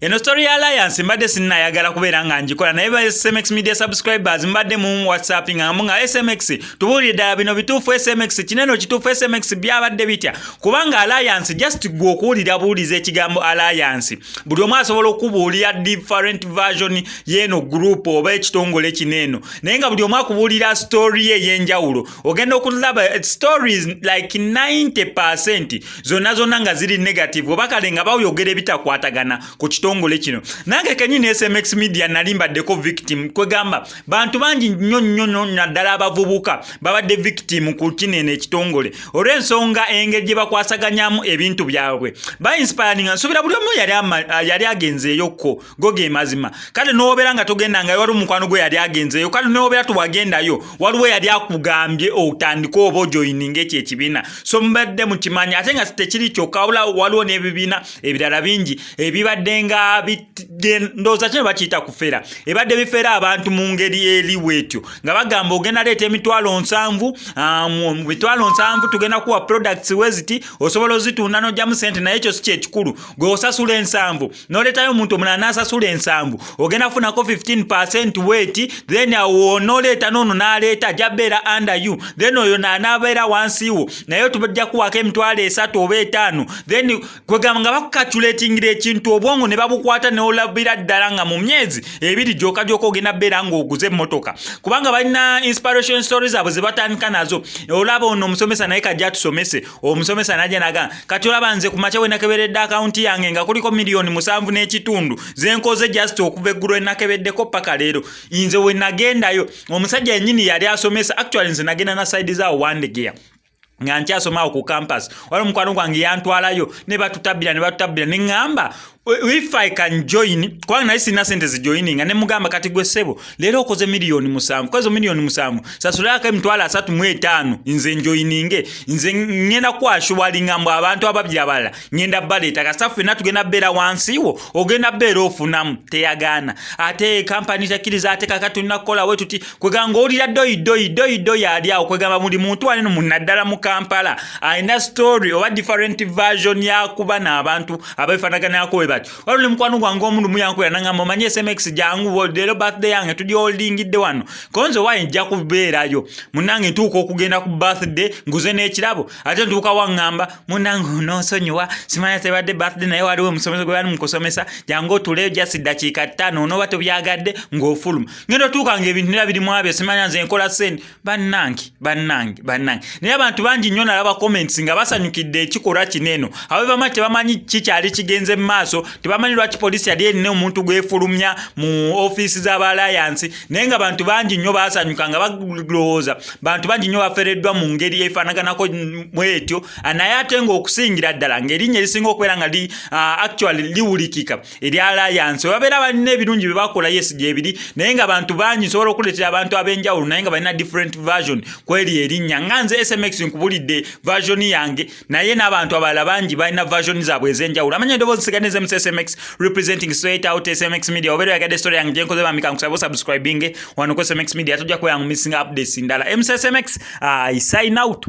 Eno story ya Alliance mbadde sinnayagala kubeera nga ngikola, naye ba SMX Media subscribers mbadde mu WhatsApp nga mu nga SMX, tubuulire ddala bino bituufu? SMX, kineno kituufu? SMX, byabadde bitya? Kubanga Alliance, just gwe okuwulira buwuliza ekigambo Alliance, buli omu asobola okubuulira different version y'eno group oba ekitongole kino eno, naye nga buli omu akubuulira story ye ey'enjawulo. Ogenda okulaba stories like 90% zonna zonna nga ziri negative, oba kale nga bayogera ebitakwatagana ku kitongole kino. Nange kenyini SMX Media nali mbaddeko victim. Kwegamba bantu bangi nnyo nnyo nnyo, naddala abavubuka, babadde victim ku kinene ekitongole olw'ensonga engeri gye bakwasaganyamu ebintu byabwe, bainspiringa. Nsuubira buli omu yali agenzeeyokko, go ge mazima. Kale n'obeera nga togendangayo, waliwo mukwano gwe yali agenzeeyo. Kale n'obeera tuwagendayo, waliwo yali akugambye otandike oba ojoininga ekyo ekibiina. So mubadde mukimanyi, ate nga tekiri kyokka, wabula waliwo n'ebibiina ebirala bingi ebibadde nga ndowooza kino bakiyita kufera, ebadde bifera abantu mu ngeri eri bwetyo, nga bagamba ogenda leeta 700,000, mu 700,000 tugenda kuwa products weziti, osobola ozitunda n'ojjamu sente. Naye ekyo si kyekikulu. Gwe osasula 70, n'oleetayo omuntu omulala n'asasula 70, ogenda kufunako 15% weti. Then awo n'oleeta n'ono n'aleeta, ajja beera under you, then oyo n'anaabeera wansi wo, naye tujja kuwaako 300,000 oba 500. Then kwegamba nga bakucalculatingira ekintu, obwongo ne babukwata, n'olabira ddala nga mu myezi 2 gyokka gyokka ogenda beera ng'oguze emmotoka, kubanga balina inspiration stories zaabwe ze batandika nazo. Olaba ono omusomesa naye kajja atusomese, omusomesa najja nagamba, "Kati olaba nze ku makya we nakeberedde akawunti yange nga kuliko 7.5 miliyoni zenkoze just okuva eggulo enakebeddeko paka leero." Nze we nagendayo, omusajja yennyini yali asomesa. Actually, nze nagenda na side zaawo Wandegeya nga nkyasomaawo ku campus. Waliwo omukwano gwange yantwalayo, ne batutabbira, ne batutabbira, ne ŋŋamba if I can join, kubanga naye sirina sente zijoininga. Ne mugamba, "Kati gwe ssebo, leero okoze 7 miliyoni, koze 7 miliyoni, sasulako 35,000, nze njoininge. Nze ŋŋenda kwashuwalinga mbu abantu ababiri abalala ŋŋenda baleeta, kasita ffenna tugenda beera wansi wo, ogenda beera ofunamu." Teyagaana. Ate kampani tekkiriza, ate kaka tulina kukola we tuti. Kwegamba owulira doyi doyi doyi doyi ali awo. Kwegamba buli muntu waneno munaddala mu Kampala alina story oba different version yakuba n'abantu abefaanaganako we bati. Waliwo ne mukwano gwange omulumu yankubira nangamba, "Omanye SMX, jangu leero birthday yange tugiholdingidde wano." Konze waayi nja kubeerayo, munnange. Ntuuka okugenda ku birthday, nguze n'ekirabo, ate ntuuka waŋŋamba, "Munnange, onoosonyiwa, simanya tebadde birthday, naye waliwo omusomesa gwe bali mukusomesa, jangu otuleyo just ddakiika 5, onooba tobyagadde ng'ofuluma." Ngenda otuuka nga ebintu nera birimu abyo, simanya nze nkola sente. Bannange, bannange, bannange, naye abantu bangi nnyo nalaba comments nga basanyukidde ekikolwa kino eno. Abo tebamanyi kikyali kigenze mu maaso, tebamanyi lwaki poliisi yali erina omuntu gwefulumya mu ofiisi z'aba Alliance. Naye nga bantu bangi nnyo basanyuka nga balowooza bantu bangi nnyo bafereddwa mu ngeri efaanaganako bwetyo. Naye ate ng'okusingira ddala ng'erinnya erisinga okubeera nga li actually liwulikika erya Alliance, webabeera balina ebirungi bye bakola, yes, gyebiri, naye nga bantu bangi nsobola okuleetera abantu ab'enjawulo, naye nga balina different version kweri erinnya. Nga nze SMX nkubulidde version yange, naye n'abantu abalala bangi balina version zaabwe ez'enjawulo. Amanya eddoboozi siganize mu SMX, representing straight out SMX Media. Obeera oyagadde story yange gyenkoze, bamika nkusaba osubscribing wano ku SMX Media, tojja kubeera mu missing updates ndala. MCSMX, I sign out.